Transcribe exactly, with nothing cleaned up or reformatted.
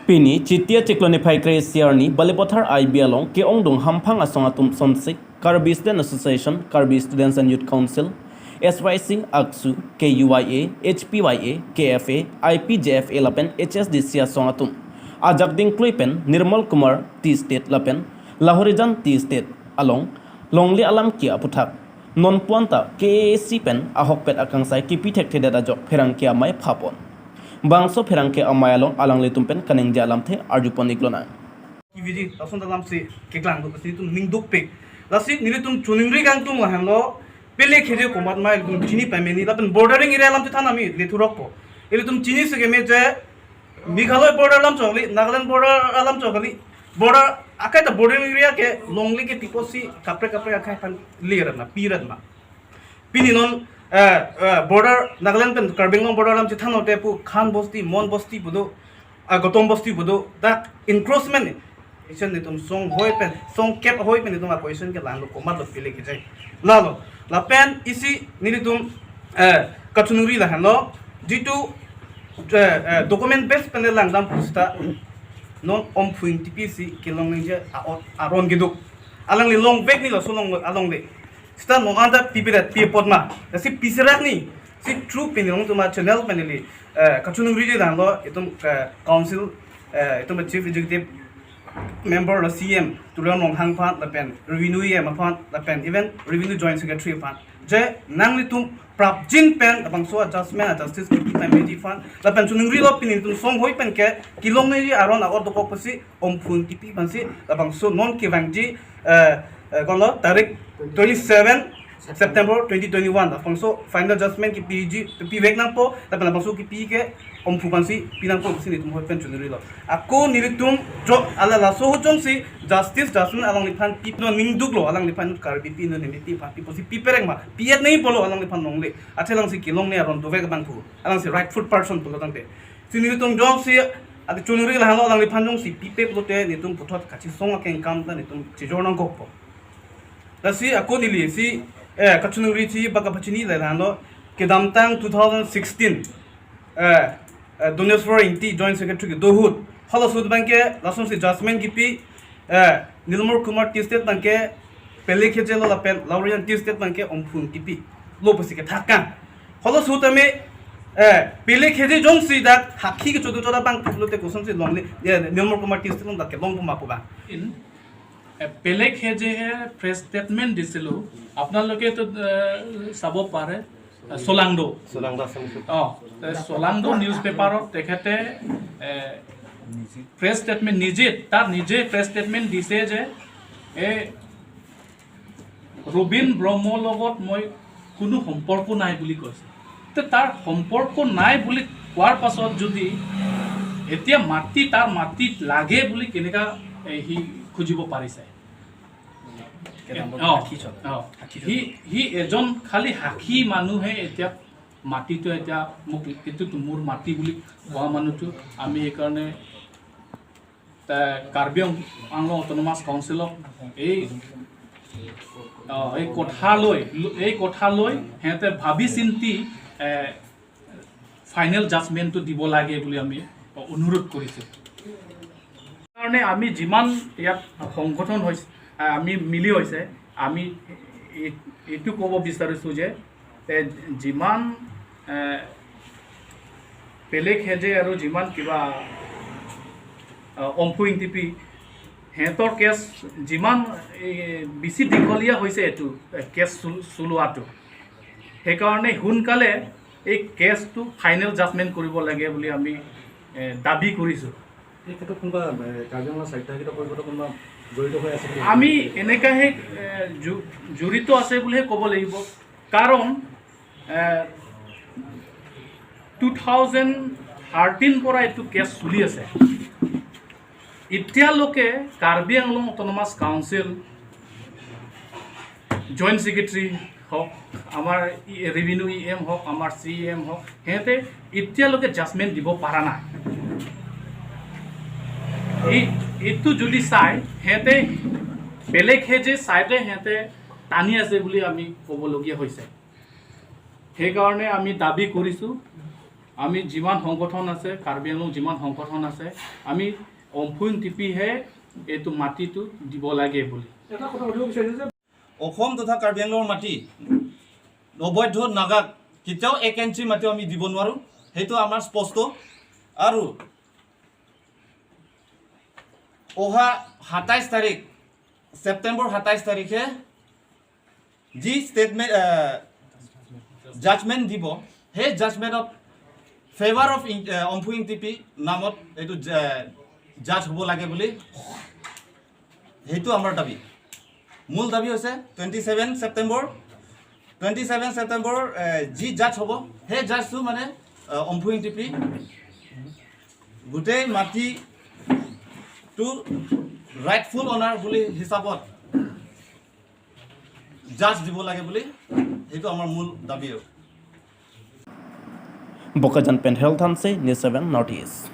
Pini Chiti achiklo niphai kre-isi arni Balipathar I B along ke-ongdung hamphang asong atum sonsik Karbi Student Association, Karbi Students and Youth Council, S Y C, ACSU, K U Y A, H P Y A, K F A, I P J F A lapen H S D C asong atum ajak dingklui pen Nirmal Kumar Tea Estate lapen Lahorijan Tea Estate along longle alam ke aputhak nonpu anta K A A C pen ahokpet akangsai kipi thekthedet ajok pherangke amei phapon. Bangso pherangke amei along alanglitum pen kaningje alamthe arjupon iklonang. Kiviji, lason alam si keklang do, lasi nelitum ning dukpik. Lasi nelitum choningri kangtung lahenlo, Pele Kheje komat ma ilitum chini pameni, lapen bordering area alam chethan ami lethurokpo. Ilitum chini sekeme je Meghalaya border alam chokli, Nagaland border alam chokli, border akai ta bordering area ke longle ke tipo si kaprek kaprek akai aphan le rat ma, pi rat ma. Pini non, eh, eh, border, Nagaland pen Karbi Anglong border alam chethan ote pu Khan Bosti, Mon Bosti pu do, ah, Gotom Bosti pu do, dak encroachment ni. Isi nelitum song hoi pen, song kep hoi pen nelitum a question ke langlo komat lo Pele Kheje. Lalo, lapen isi nelitum, eh, kachoningri lahenlo, jitu, eh, eh, document base pen langdam pusita, non Omphu Ingtipi si kelong ningje a-, aron keduk. Alangli longvek ni laso along, alongle. Sita non anta pipedet pi apot ma. Lasi piserak ni. Si through pini nelitum a-channel pen neli, eh, kachoningri je danglo itum, eh, council, eh, itum chief executive member lo C M Tuliram Ronghang aphan lapen revenue E M aphan lapen even revenue joint secretary aphan. Je nanglitum prapjin pen labangso a-judgment a-justice kipi pen meji aphan lapen choningrilo pini nelitum song hoi pen ke kelong ningje aron a-ot dokok pusi Omphu Ingtipi aphansi labangso non kevangji, eh, eh, konlo tarik twenty seven September twenty twenty-one. Labangso final judgment kipiji, pivek nangpo, lapen labangso kipi ke Omphu aphansi pi nangpo pusi nelitum hoi pen choningrilo. Ako nelitum jo ala laso ahut jongsi justice, judgment alangliphan pi non ning duklo, alangliphan Karbipi non Ninipi aphan pi pusi pi pereng ma, pi-et nangji pulo alangliphan longle. Athe alangsi kelong ni aron dovek abang thu. Alangsi rightful person pulo tangte. Si nelitum jongsi, ati choningri lahenlo alangliphan jongsi pipe pulote nelitum puthot kachesong akengkam ta nelitum chejor nangkokpo. Lasi ako neli si, eh, kachoningri si baka pachini lahenlo kedamtang two thousand sixteen, eh, eh, Doneswar Ingti Joint Secretary kedo ahut. Halaso ahut abang ke lasonsi judgment kipi, eh, Nirmal Kumar Tea Estate abang ke Pele Kheje lo lapen Lahorijan Tea Estate abang ke Omphu Ingtipi lo pusi kethak kang. Halaso ahut tame, eh, Pele Kheje jongsi dak hakhi kechodo choda abang pulote kosonsi longle, eh, Nirmal Kumar Tea Estate along dak kelongpo ma pu abang. In, eh, Pele Kheje he press statement দিছিলো, আপোনালোকে তো, eh, চাব পাৰে, eh, চলাংডো। চলাংডো আছে নেকি? অ, eh, চলাংডো নিউজ পেপাৰত তেখেতে, eh, প্ৰেছ ষ্টেটমেণ্ট নিজে, তাৰ নিজে প্ৰেছ ষ্টেটমেণ্ট দিছে যে এই ৰবীন ব্ৰহ্মৰ লগত মই কোনো সম্পৰ্ক নাই বুলি কৈছে। তে তাৰ সম্পৰ্ক নাই বুলি কোৱাৰ পাছত যদি এতিয়া মাটি, তাৰ মাটিত লাগে বুলি কেনেকা, এ, সি খুজিব পাৰিছে? কেনেকা অ, সাক্ষী চলে? অ। সাক্ষী সি, চলে। সি এজন খালি সাক্ষী মানুহে এতিয়া মাটিটো এতিয়া মোক এইটোতো মোৰ মাটি বুলি কোৱা মানুহটো আমি সেইকাৰণে তে কাৰ্বি আং-, আংলং অট'নমাছ কাউন্সিলক এই, অ, এই কথা লৈ, এই কথা লৈ সিহঁতে ভাবি চিন্তি, এ, ফাইনেল জাজমেণ্টটো দিব লাগে বুলি আমি অনুৰোধ কৰিছোঁ। কাৰণে আমি যিমান ইয়াত সংগঠন হৈছে, আ, আমি মিলি হৈছে, আমি এই-, এইটো ক'ব বিচাৰিছোঁ যে তে যিমান, এ, পেলে খেজে আৰু যিমান কিবা, আ, অম্ফু ইংটিপি, সিহঁতৰ কেছ যিমান, এ, বেছি দীঘলীয়া হৈছে এইটো, এ, কেছ চল-, চলোৱাটো, সেইকাৰণে সোনকালে এই কেছটো ফাইনেল জাজমেণ্ট কৰিব লাগে বুলি আমি, এ, দাবী কৰিছোঁ। এই ক্ষেত্ৰত কোনোবা, এ, কাৰ্বি আংলং স্বায়ত্তশাসিত পৰিষদৰ কোনোবা জড়িত হৈ আছে নেকি? আমি এনেকাহে, এ, জু-, জড়িত আছে বুলিহে ক'ব লাগিব। কাৰণ, এ, টু থাউজেণ্ড থাৰ্টিন পৰা এইটো কেছ চলি আছে। এতিয়ালৈকে Karbi Anglong autonomous council joint secretary হওক, আমাৰ ই-, ৰেভিনিউ ই এম হওক, আমাৰ চি ই এম হওক, সিহঁতে এতিয়ালৈকে জাজমেণ্ট দিব পৰা নাই। এই, এইটো যদি চাই, সিহঁতে বেলেগ হেজে চাইডে সিহঁতে টানি আছে বুলি আমি ক'বলগীয়া হৈছে। সেইকাৰণে আমি দাবী কৰিছোঁ আমি যিমান সংগঠন আছে, কাৰ্বি আংলং যিমান সংগঠন আছে, আমি অম্ফু ইংটিপিহে এইটো মাটিটো দিব লাগে বুলি। এটা কথা সুধিব বিচাৰিছোঁ যে অসম তথা কাৰ্বি আংলঙৰ মাটি অবৈধ নাগাক কেতিয়াও এক ইঞ্চি মাটিও আমি দিব নোৱাৰোঁ, সেইটো আমাৰ স্পষ্ট। আৰু অহা সাতাইছ তাৰিখ, ছেপ্টেম্বৰ সাতাইছ তাৰিখে যি ষ্টেটমেণ্ট জাজমেণ্ট দিব, সেই জাজমেণ্টত ফেভাৰ অফ অম্ফু ইংটিপি নামত এইটো জাজ হ'ব লাগে বুলি সেইটো আমাৰ দাবী। মূল দাবী হৈছে twenty seven September, twenty seven September এ, যি জাজ হ'ব, সেই জাজটো মানে এ, অম্ফু ইংটিপি গোটেই মাটিটো ৰাইটফুল অনাৰ বুলি হিচাপত জাজ দিব লাগে বুলি সেইটো আমাৰ মূল দাবী আৰু। Bokajan pen Health Hanse, News seven North East.